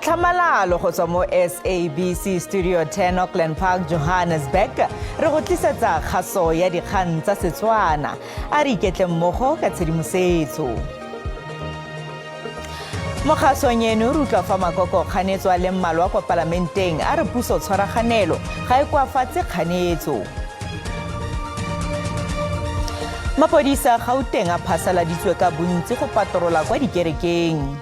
Tlhamalalo go tswa mo SABC Studio 10, Auckland Park, Johannesburg, re go tlisetsa kgaso ya dikgang tsa Setswana. A re iketle mmogo ka tshedimosetso. Mo kgasong eno re utlwa fa makoko kganetso a le mmalwa kwa palamenteng a re puso tshwaraganelo ga e koafatse kganetso. Mapodisa a Gauteng a phasaladitswe ka bontsi go patorola kwa dikerekeng.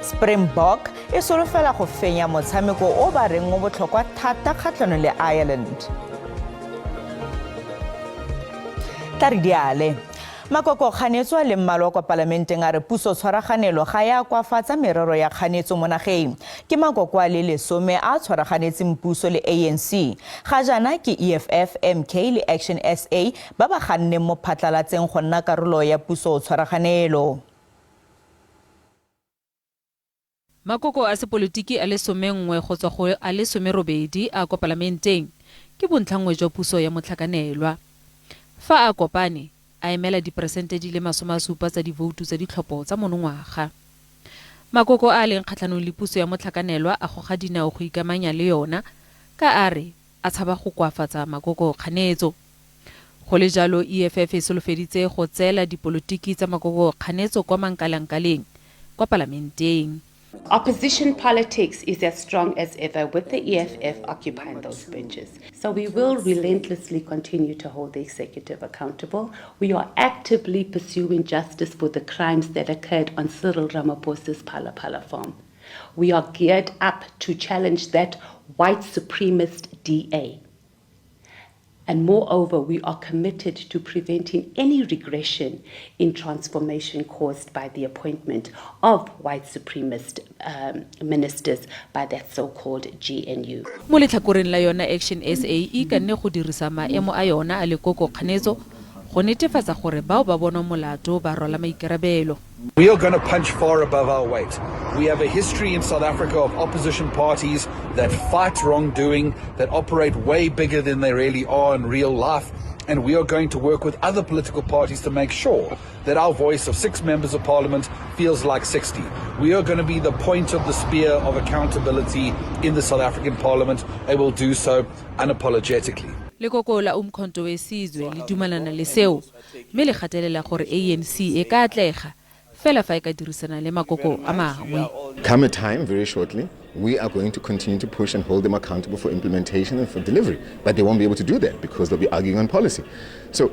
Springbok e solofela go fenya motshameko o ba reng o botlhokwa thata kgatlhanong le Ireland. Tla re diale. Makoko kganetso a le mmalwa kwa palamenteng a re puso tshwaraganelo ga ya koafatsa merero ya kganetso mo nageng. Ke makoko a le lesome a a tshwaraganetseng puso le ANC. Ga jaana ke EFF, MK le Action SA ba ba ganneng mo phatlalatseng go nna karolo ya puso tshwaraganelo. Makoko a sepolotiki a le somenngwe go tswa go a le somerobedi a kwa palamenteng ke bontlhanngwe jwa puso ya motlhakanelwa. Fa a kopane, a emela diperesente di le 70 tsa divoutu tsa ditlhopho tsa monongwaga. Makoko a a leng kgatlhanong le puso ya motlhakanelwa a goga dinao go ikamanya le yona ka a re a tshaba go koafatsa makoko kganetso. Go le jalo, EFF e solofeditse go tseela dipolotiki tsa makoko kganetso kwa mankalankaleng kwa palamenteng. Opposition politics is as strong as ever with the EFF occupying those benches. So we will relentlessly continue to hold the executive accountable. We are actively pursuing justice for the crimes that occurred on Cyril Ramaphosa's Phala Phala farm. We are geared up to challenge that white supremacist DA. And moreover, we are committed to preventing any regression in transformation caused by the appointment of white supremacist ministers by that so-called GNU. Mo letlhakoreng la yona, Action SA e ikanne go dirisa maemo a yona a lekoko kganetso go netefatsa gore bao ba bonwang molato ba rwala maikarabelo. We are going to punch far above our weight. We have a history in South Africa of opposition parties that fight wrongdoing, that operate way bigger than they really are in real life. And we are going to work with other political parties to make sure that our voice of 6 members of parliament feels like 60. We are going to be the point of the spear of accountability in the South African parliament and will do so unapologetically. Lekoko la Umkhonto we Sizwe le dumalana le seo, mme le gatelela gore ANC e ka atlega fela fa e ka dirisana le makoko a mangwe. Come a time very shortly, we are going to continue to push and hold them accountable for implementation and for delivery. But they won't be able to do that because they'll be arguing on policy. So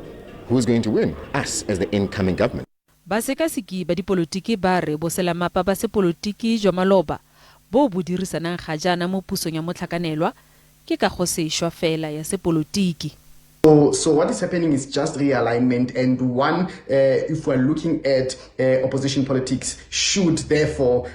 who's going to win? Us as the incoming government. Basekaseki ba dipolotiki ba re boselamapa ba sepolotiki jwa maloba bo bo dirisanang ga jaana mo pusong ya motlhakanelwa ke kagosešwa fela ya sepolotiki. So what is happening is just realignment, and one, if we're looking at opposition politics, should therefore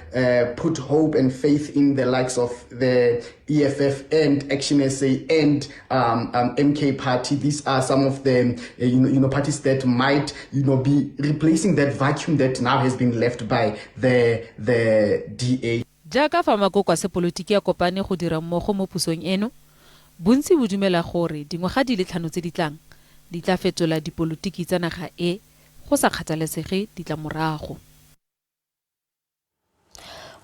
put hope and faith in the likes of the EFF and Action SA and MK Party. These are some of the parties that might be replacing that vacuum that now has been left by the DA. Jaaka fa makoko a sepolotiki a kopane go dira mmogo mo pusong eno, bontsi bo dumela gore dingwaga di le 5 tse di tlang di tla fetola dipolotiki tsa naga e go sa kgathalesege ditlamorago.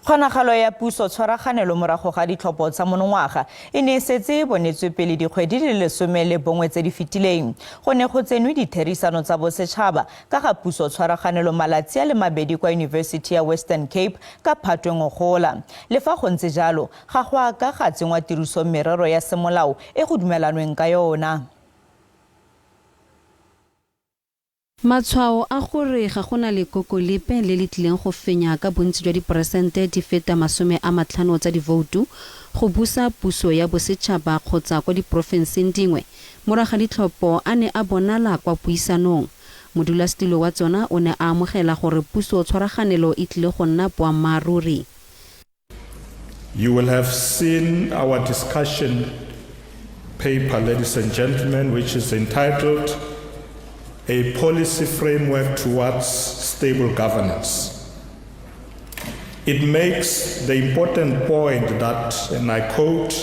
Kgonagalo ya puso tshwaraganelo morago ga ditlhopho tsa monongwaga e ne e setse e bonetswe pele dikgwedi di le 11 tse di fetileng. Go ne go tsenwe ditherisano tsa bosetšhaba ka ga puso tshwaraganelo malatsi a le 2 kwa University ya Western Cape ka Phatwe ngogola. Le fa go ntse jalo, ga go a ka ga tsenngwa tirisong merero ya semolao e go dumelanweng ka yona. Matshwao a gore ga go na lekoko lepe le le tlileng go fenya ka bontsi jwa diperesente di feta 50 tsa divoutu go busa puso ya bosetšhaba kgotsa kwa diporofenseng dingwe morago ga ditlhopho a ne a bonala kwa puisanong. Modulasetilo wa tsona o ne a amogela gore puso tshwaraganelo e tlile go nna boammaaruri. You will have seen our discussion paper, ladies and gentlemen, which is entitled A Policy Framework Towards Stable Governance. It makes the important point that, and I quote,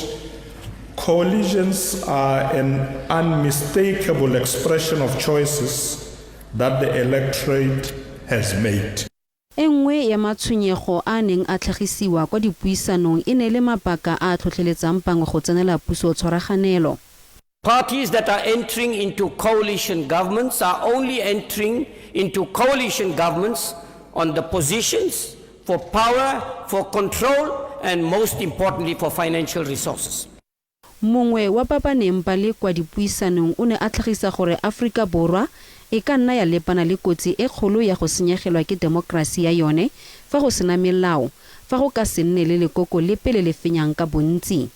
coalitions are an unmistakable expression of choices that the electorate has made. E nngwe ya matshwenyego a a neng a tlhagisiwa kwa dipuisanong e ne e le mabaka a a tlhotlheletsang bangwe go tsenela puso-tshwaraganelo. Parties that are entering into coalition governments are only entering into coalition governments on the positions for power, for control, and most importantly for financial resources. Mongwe wa ba ba neng ba le kwa dipuisanong o ne a tlhagisa gore Aforika Borwa e ka nna ya lepana le kotsi e kgolo ya go senyegelwa ke demokrasi ya yone fa go sena melao, fa go ka se nne le lekoko lepe le le fenyang ka bontsi.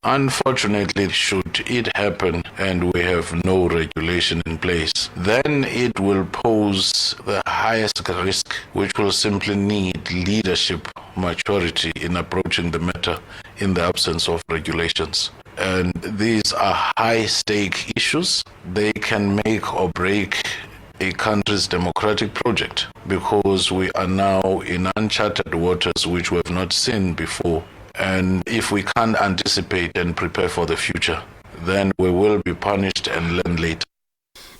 Unfortunately, should it happen and we have no regulation in place, then it will pose the highest risk, which will simply need leadership maturity in approaching the matter in the absence of regulations. And these are high stake issues. They can make or break a country's democratic project because we are now in uncharted waters which we have not seen before. And if we can't anticipate and prepare for the future, then we will be punished and learn later.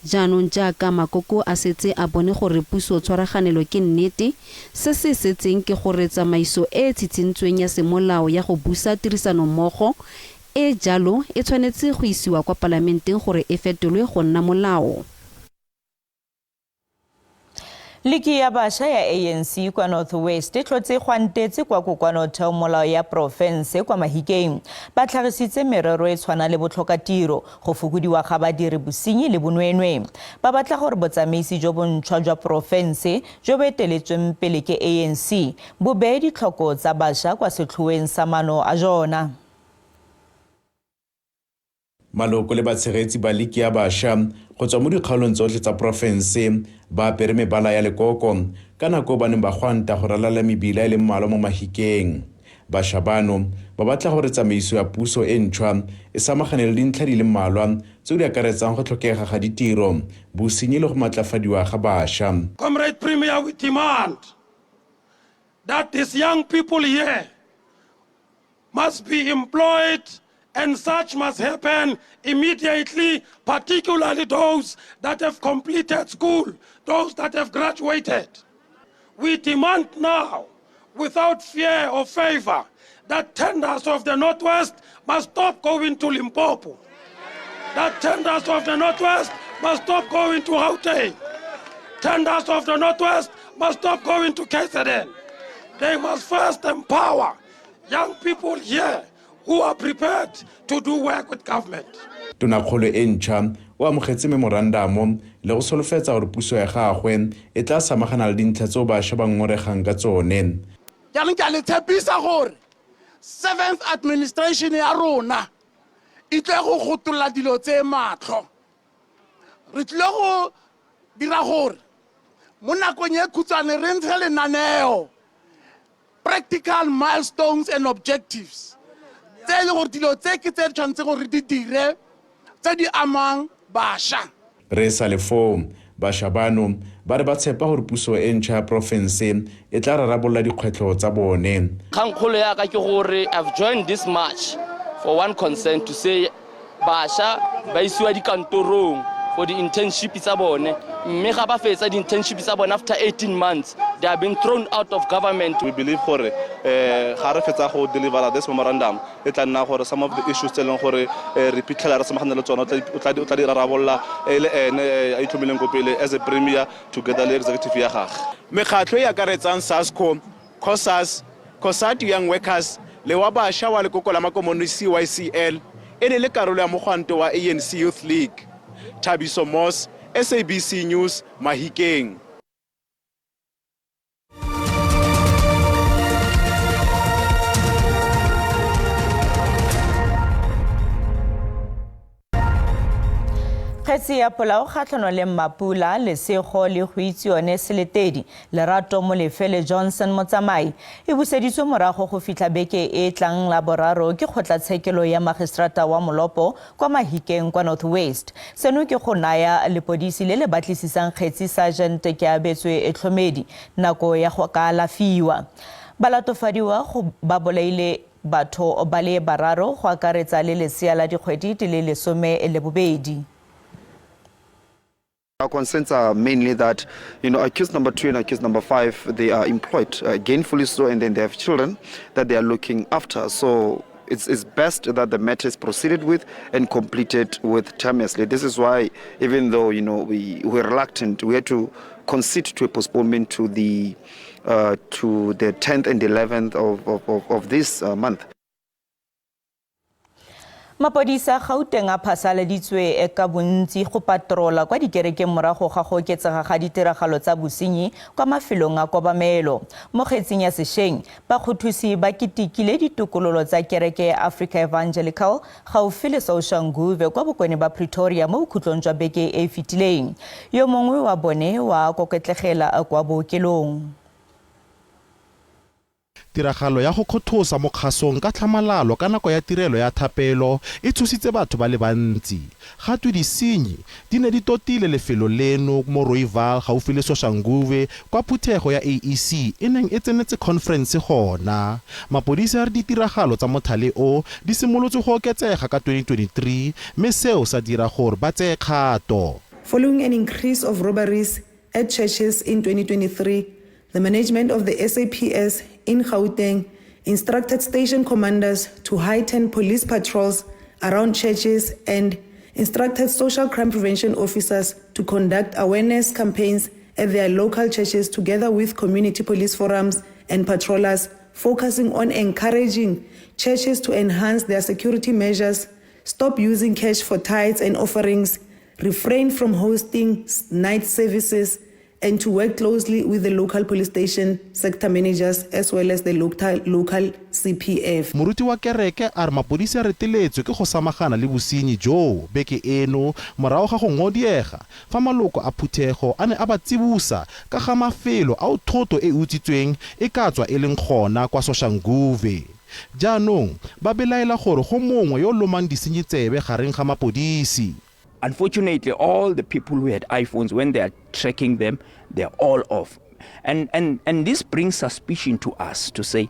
Jaanong jaaka makoko a setse a bone gore puso tshwaraganelo ke nnete, se se setseng ke gore tsamaiso e e tshitshintsweng ya semolao ya go busa tirisanommogo e e jalo e tshwanetse go isiwa kwa palamenteng gore e fetolwe go nna molao. Liki ya bašwa ya ANC kwa North West e tlhotse gwantetse kwa kokoanotheo molao ya porofense kwa Mahikeng. Ba tlhagisitse merero e tshwana le botlhokatiro, go fokodiwa ga badiri bosenyi le bonweenwee. Ba batla gore botsamaisi jo bontšhwa jwa porofense jo bo eteletsweng pele ke ANC bo beye ditlhoko tsa bašwa kwa setlhoeng sa maano a jona. Maloko le batshegetsi ba liki ya bašwa go tswa mo dikgaolong tsotlhe tsa porofense ba apere mebala ya lekoko ka nako ba neng ba gwanta go ralala mebila e le mmalwa mo Mahikeng. Bašwa bano ba batla gore tsamaiso ya puso e ntšhwa e samagane le dintlha di le mmalwa tseo di akaretsang go tlhokega ga ditiro, bosenyi le go matlafadiwa ga bašwa. Comrade Premier, we demand that these young people here must be employed and such must happen immediately, particularly those that have completed school, those that have graduated. We demand now, without fear or favor, that tenders of the Northwest must stop going to Limpopo. That tenders of the Northwest must stop going to Gauteng. Tenders of the Northwest must stop going to KZN. They must first empower young people here who are prepared to do work with government. Tonakgolo e ntšha o amogetse memorandamo le go solofetsa gore puso ya gagwe e tla samagana le dintlha tseo bašwa ba ngongoregang ka tsone. Jaanong ke a le tshepisa gore seventh administration ya rona e tle go gotolola dilo tse matlho. Re tlile go dira gore mo nakong e khutshwane re ntshe lenaneo practical milestones and objectives tse e leng gore dilo tse ke tse re tshwanetseng gore re di dire tse di amang bašwa. Re sa le foo, bašwa bano ba re ba tshepa gore puso e ntšha ya porofense e tla rarabolola dikgwetlho tsa bone. Kgangkgolo ya ka ke gore I've joined this march for one concern to say bašwa ba isiwa dikantorong for di-internship tsa bone mme ga ba fetsa di-internship tsa bone after 18 months they are being thrown out of government. We believe gore ga re fetsa go deliver this memorandum e tla nna gore some of the issues tse e leng gore re phitlhela re samagane le tsone o tla di rarabolola e le ene a itlhomileng ko pele as a premier together le executive ya gage. Mekgatlho e akaretsang SASCO, COSAS, COSATU Young Workers le wa bašwa wa lekoko la makomonisi CYCL e ne le karolo ya mogwanto wa ANC Youth League. Thabiso Moss, SABC News, Mahikeng. Kgetsi ya polao kgatlhano le Mmapula, Lesego le go itse yone Seletedi, Lerato Molefe le Johnson Motsamai e buseditswe morago go fitlha beke e tlang la boraro ke kgotlatshekelo ya magistrata wa Molopo kwa Mahikeng kwa North West. Seno ke go naya lepodisi le le batlisisang kgetsi Sergeant Keabetswe Etlhomedi nako ya go ka alafiwa. Balatofadiwa go ba bolaile batho ba le bararo go akaretsa le lesea la dikgwedi di le 12. Our concerns are mainly that, you know, accused number 2 and accused number 5, they are employed, gainfully so, and then they have children that they are looking after. So it's best that the matter is proceeded with and completed with timeously. This is why, even though, you know, we were reluctant, we had to concede to a postponement to the 10th and 11th of this month. Mapodisa a Gauteng a phasaladitswe ka bontsi go patrola kwa dikerekeng morago ga go oketsega ga ditiragalo tsa bosenyi kwa mafelong a kobamelo. Mo kgetsing ya sešweng, bakgothusi ba ketekile ditokololo tsa kereke ya Africa Evangelical gaufi le Soshanguve kwa bokone ba Pretoria mo bokhutlong jwa beke e e fetileng. Yo mongwe wa bone wa koketlegela kwa bookelong. Tiragalo ya go kgothosa mo kgasong ka tlhamalalo ka nako ya tirelo ya thapelo e tshositse batho ba le bantsi. Ga twe disenyi di ne di totile lefelo leno mo Rooiwal gaufi le Soshanguve kwa phuthego ya AEC e neng e tsenetse khonferense gona. Mapodisi a re ditiragalo tsa mothale o di simolotse go oketsega ka 2023 mme seo sa dira gore ba tseye kgato. Following an increase of robberies at churches in 2023, the management of the SAPS in Gauteng instructed station commanders to heighten police patrols around churches and instructed social crime prevention officers to conduct awareness campaigns at their local churches together with community police forums and patrollers, focusing on encouraging churches to enhance their security measures, stop using cash for tithes and offerings, refrain from hosting night services, and to work closely with the local police station sector managers as well as the local CPF. Moruti wa kereke a re mapodisi a reteletswe ke go samagana le bosenyi joo beke eno morago ga go ngodiega fa maloko a phuthego a ne a ba tsibosa ka ga mafelo ao thoto e utswitsweng e ka tswa e leng gona kwa Soshanguve. Jaanong ba belaela gore go mongwe yo lomang disenyi tsebe gareng ga mapodisi. Unfortunately, all the people who had iPhones, when they are tracking them, they're all off. And this brings suspicion to us to say,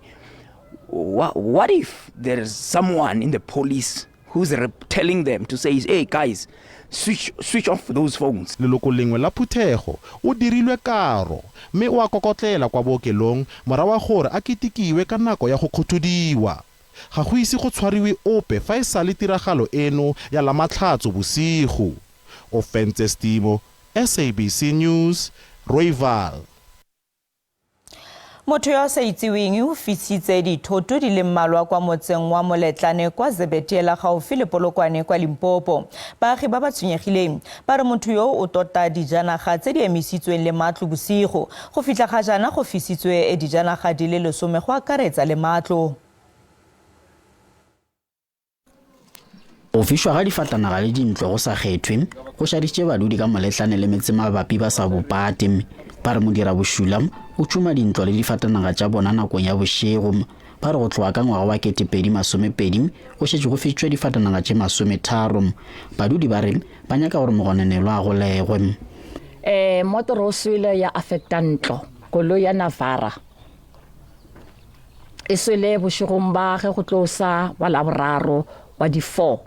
what if there is someone in the police who's telling them to say, hey guys, switch off those phones. Leloko lengwe la phuthego o dirilwe karo mme o a kokotlela kwa bookelong morago ga gore a ketekiwe ka nako ya go kgothodiwa. Ga go ise go tshwariwe ope fa e sale tiragalo eno ya Lamatlhatso bosigo. Ofentse Stimo, SABC News, Rooiwal. Motho yo a sa itseweng o fisitse dithoto di le mmalwa kwa motseng wa Moletlane kwa Zebediela gaufi le Polokwane kwa Limpopo. Baagi ba ba tshwenyegileng ba re motho yo o tota dijanaga tse di emisitsweng le matlo bosigo. Go fitlha ga jaana go fisitswe dijanaga di le 10 go akaretsa le matlo. Go fišwa ga difatanaga le dintlo go sa kgethwe go šaditše badudi ka Moletlane le metse mabapi ba sa bopate. Ba re modira bošula o tšhuma dintlo le difatanaga tša bona nakong ya bošego. Ba re go tloga ka ngwaga wa 2020 go šetše go fišitšwe difatanaga tše 30. Badudi ba re ba nyaka gore mogononelwa a golegwe. Motoro o swele ya affecta ntlo, koloi ya Navara e swele bošegong ba ge go tlo sa wa Laboraro wa di 4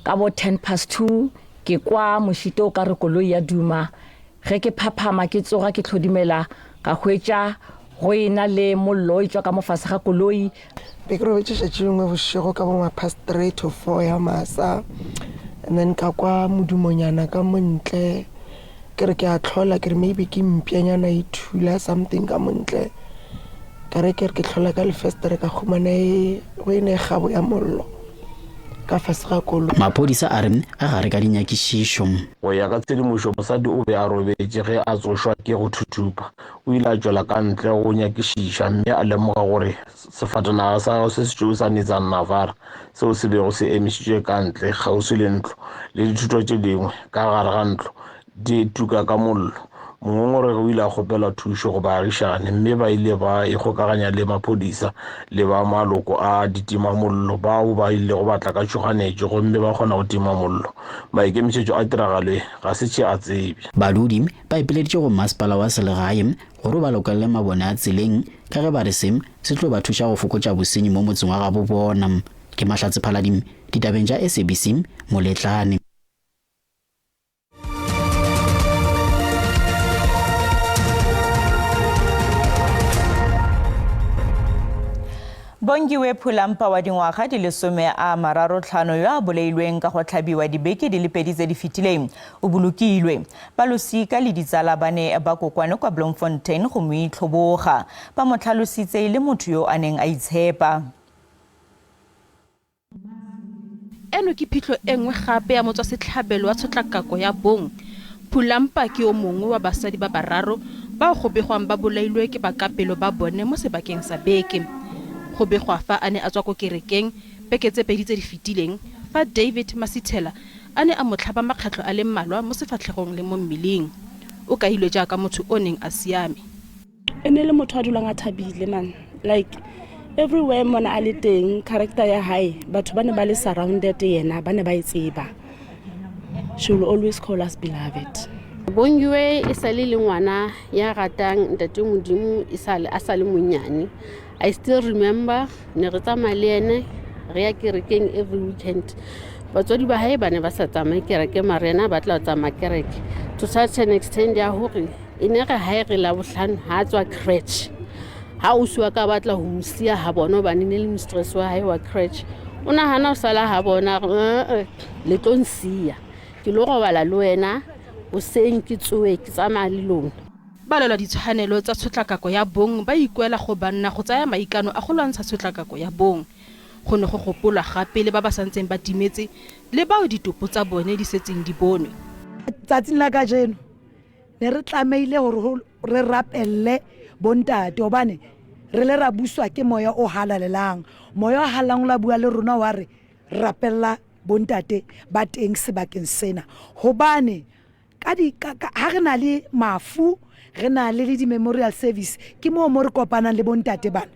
ka bo 2:10 ke kwa mošito o ka re koloi ya duma. Ge ke phaphama ke tsoga ke tlhodimela ka hwetša go ena le mollo e tswa ka mo fase ga koloi. Be ke robetše tšatši lengwe bošego ka bo 3 to 4 ya masa, and then ka kwa modumonyana ka montle, ke re ke a tlhola ke re maybe ke mpyanyana e thula something ka montle. Ka re ke re ke tlhola ka lefestere ka khumana e go ene gabo ya mollo ka fase ga koloi. Maphodisa a re a gare ka dinyakišišo. Go ya ka tshedimošo, mosadi o be a robetše ge a tsošwa ke go thuthupa. O ile a tšwela ka ntle go nyakišiša mme a lemoga gore sefatanaga sa gagwe se setšweu sa Nissan Navara seo se bego se emišitšwe ka ntle kgauswi le ntlo le dithoto tše dingwe ka gare ga ntlo di tuka ka mollo. Mongongoregi o ile a kgopela thušo go baagišane mme ba ile ba ikgokaganya le maphodisa le ba maloko a ditimamollo bao ba ilego ba tla ka tšhoganetšo gomme ba kgona go tima mollo. Maikemišetšo a tiragalo e ga se tše a tsebja. Badudi ba ipileditše go masepala wa selegae gore ba lokelele mabone a tseleng ka ge ba re se se tlo ba thuša go fokotša bosenyi mo motseng wa gabo bona. Ke Mahlatse Phaladimo ditabeng tša SABC Moletlane. Bongiwe Phulampa wa dingwaga di le 35 yo a bolailweng ka go tlhabiwa dibeke di le 2 tse di fetileng o bolokilwe. Balosika le ditsala ba ne ba kokwane kwa Bloemfontein go mo itlhoboga. Ba mo tlhalositse e le motho yo a neng a itshepa. Eno ke phitlho e nngwe gape ya motswasetlhabelo wa tshotlakako ya bong. Phulampa ke yo mongwe wa basadi ba bararo bao go begwang ba bolailwe ke bakapelo ba bone mo sebakeng sa beke. Go begwa fa a ne a tswa ko kerekeng beke tse 2 tse di fetileng fa David Masithela a ne a mo tlhaba makgetlho a le mmalwa mo sefatlhegong le mo mmeleng. O kailwe jaaka motho o neng a siame. E ne le motho a dulang a thabile man, like everywhere mona a le teng, character ya hae batho ba ne ba le surrounded yena, ba ne ba e tseba. She will always call us beloved. Bongiwe e sale le ngwana ya ratang ntate Modimo e sale a sale monnyane. I still remember ne re tsamaya le ene re ya kerekeng every weekend. Batswadi ba hae ba ne ba sa tsamaye kereke mara yena a batla ho tsamaya kereke to such an extent ya hore e ne re hae re Labohlano ha tswa crèche, ha ausi wa ka batla ho mo siya ha bona hobane ne le mistress wa hae wa crèche, o nahana ho sala ha bona, a re le tlo nsiya ke lo robala le wena hoseng ke tsohe ke tsamaya le lona. Balwela ditshwanelo tsa tshotlakako ya bong ba ikuela go banna go tsaya maikano a go lwantsha tshotlakako ya bong. Go ne go gopolwa gape le ba ba santseng ba timetse le bao ditopo tsa bone di setseng di bonwe. Tsatsing la kajeno ne re tlameile hore re rapelle bontate hobane re le ra buswa ke moya o halalelang. Moya o halalelang o la bua le rona wa re rapella bontate ba teng sebakeng sena hobane ka di ka ha re na le mafu re na le le di-memorial service ke moo mo re kopanang le bontate bana.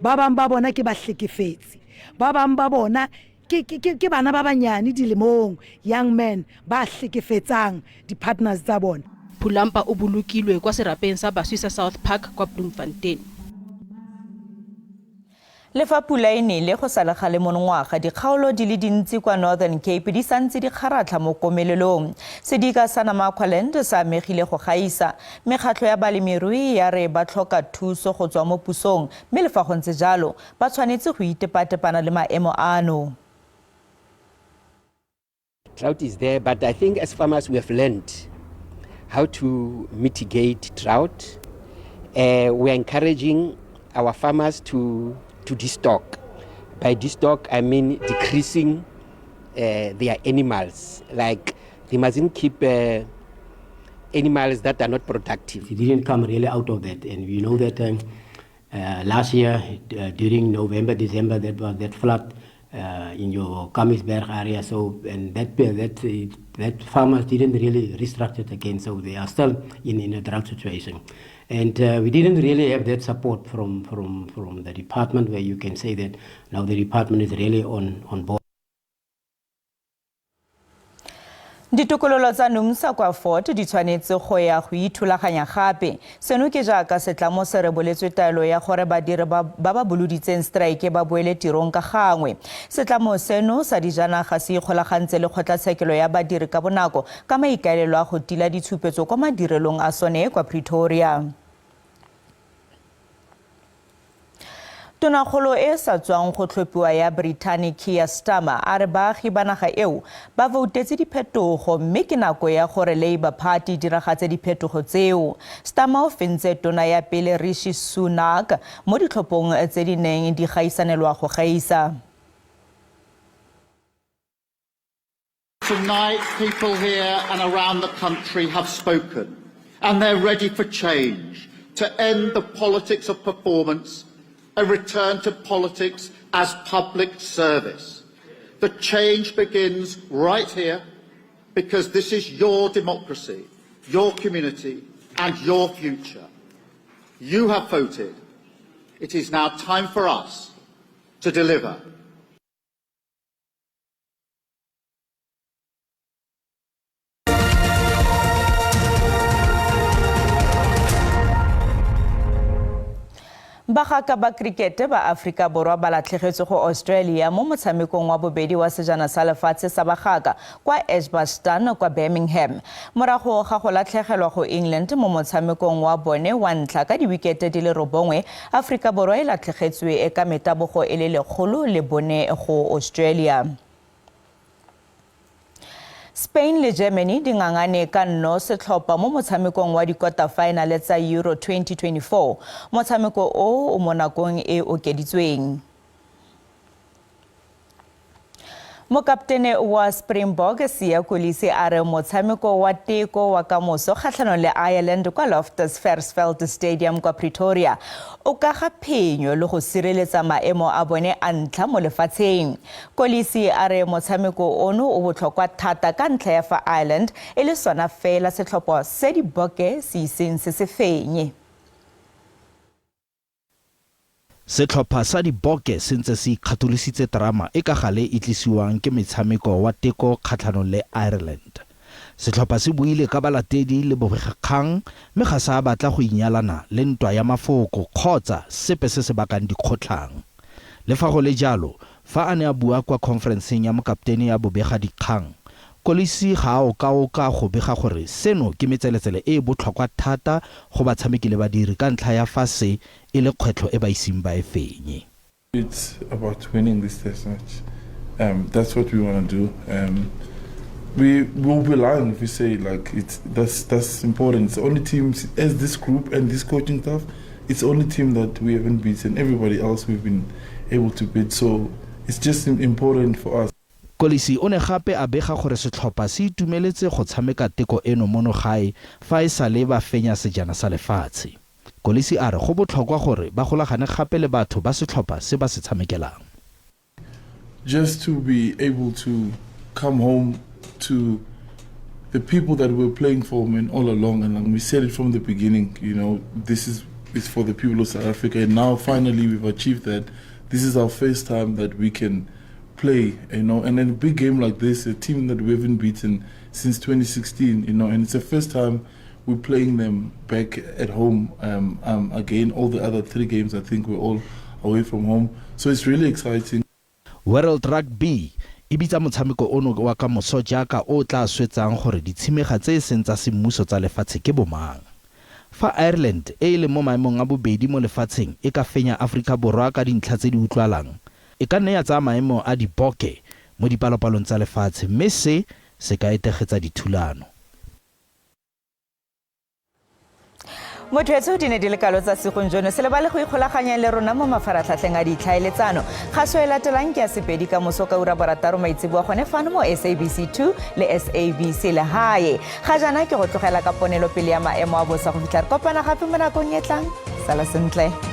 Ba bang ba bona ke bahlekefetsi, ba bang ba bona ke bana ba banyane dilemong, young men ba hlekefetsang di-partners tsa bona. Phulampa o bolokilwe kwa serapeng sa baswi sa South Park kwa Bloemfontein. Le fa pula e nele go sa le gale monongwaga, dikgaolo di le dintsi kwa Northern Cape di santse di kgaratlha mo komelelong. Sedika sa Namaqualand sa amegile go gaisa. Mekgatlho ya balemirui ya re ba tlhoka thuso go tswa mo pusong, mme le fa go ntse jalo, ba tshwanetse go itepatepana le maemo ano. Drought is there, but I think as farmers we have learned how to mitigate drought. We are encouraging our farmers to destock. By destock, I mean decreasing their animals. Like they mustn't keep animals that are not productive. It didn't come really out of that. And we know that last year, during November, December, that was that flood in your Kamiesberg area. So, and that farmers didn't really restructure it again. So they are still in a drought situation. And we didn't really have that support from the department, where you can say that now the department is really on board. Ditokololo tsa NUMSA kwa Fort di tshwanetse go ya go ithulaganya gape. Seno ke jaaka setlamo se reboletswe taelo ya gore badiri ba ba boloditseng strike ba boele tirong ka gangwe. Setlamo seno sa dijanaga se ikgolagantse le kgotlatshekelo ya badiri ka bonako ka maikaelelo a go tila ditshupetso kwa madirelong a sone kwa Pretoria. Tonakgolo e sa tswang go tlhophiwa ya Britain Keir Starmer a re baagi ba naga eo ba voutetse diphetogo mme ke nako ya gore Labour Party diragatse diphetogo tseo. Starmer o fentse tona ya pele Rishi Sunak mo ditlhophong tse di neng di gaisanelwa go gaisa. Tonight, people here and around the country have spoken, and they're ready for change, to end the politics of performance, a return to politics as public service. The change begins right here, because this is your democracy, your community, and your future. You have voted. It is now time for us to deliver. Bagaka ba krikete ba Aforika Borwa ba latlhegetswe go Australia mo motshamekong wa bobedi wa sejana sa lefatshe sa bagaka kwa Edgbaston kwa Birmingham. Morago ga go latlhegelwa go England mo motshamekong wa bone wa ntlha ka diwikete di le robongwe, Aforika Borwa e latlhegetswe ka metabogo e le 104 go Australia. Spain le Germany di ngangane ka nno setlhopha mo motshamekong wa dikota-faenale tsa Euro 2024. Motshameko o o mo nakong e okeditsweng. Mokaptene wa Springbok Siya Kolisi a re motshameko wa teko wa kamoso kgatlhanong le Ireland kwa Loftus Versfeld Stadium kwa Pretoria o ka ga phenyo le go sireletsa maemo a bone a ntlha mo lefatsheng. Kolisi a re motshameko ono o botlhokwa thata ka ntlha ya fa Ireland e le sona fela setlhopha se Diboke se iseng se se fenye. Setlhopha sa Diboke se ntse se ikgatholositse terama e ka gale e tlisiwang ke metshameko wa teko kgatlhanong le Ireland. Setlhopha se buile ka balatedi le bobegakgang mme ga sa batla go inyalana le ntwa ya mafoko kgotsa sepe se se bakang dikgotlhang. Le fa go le jalo, fa a ne a bua kwa khonferenseng ya mokaptene ya bobegadikgang, Kolisi ga a okaoka go bega gore seno ke metseletsele e e botlhokwa thata go batshameki le badiri ka ntlha ya fa se e le kgwetlho e ba iseng ba e fenye. It's about winning this test match. Um, that's what we want to do. Um, we will be lying if we say like it's that's that's important. It's the only team as this group and this coaching staff. It's the only team that we haven't beaten. Everybody else we've been able to beat. So it's just important for us. Kolisi o ne gape a bega gore setlhopha se itumeletse go tshameka teko eno mono gae fa e sale ba fenya sejana sa lefatshe. Kolisi a re go botlhokwa gore ba golagane gape le batho ba setlhopha se ba se tshamekelang. Just to be able to come home to the people that we're playing for, man, all along, and like we said it from the beginning, this is for the people of South Africa, and now finally we've achieved that. This is our first time that we can play, and in a big game like this, a team that we haven't beaten since 2016, and it's the first time we're playing them back at home again. All the other three games, I think, we're all away from home. So it's really exciting. World Rugby e bitsa motshameko ono wa kamoso jaaka o tla swetsang gore ditshimega tse e seng tsa semmuso tsa lefatshe ke bomang. Fa Ireland e e leng mo maemong a bobedi mo lefatsheng e ka fenya Aforika Borwa ka dintlha tse di utlwalang, e ka nne ya tsaya maemo a Diboke mo dipalopalong tsa lefatshe mme se se ka etegetsa dithulano. Motho etsho, di ne di le kalo tsa segong jono. Se lebale go ikgolaganya le rona mo mafaratlhatlheng a ditlhaeletsano. Kgaso e latelang ke ya 2 ka moso ka ura 6 maitseboa gone fano mo SABC 2 le SABC Lehae. Ga jaana ke go tlogela ka ponelopele ya maemo a bosa go fitlha re kopana gape mo nakong e tlang. Sala sentle.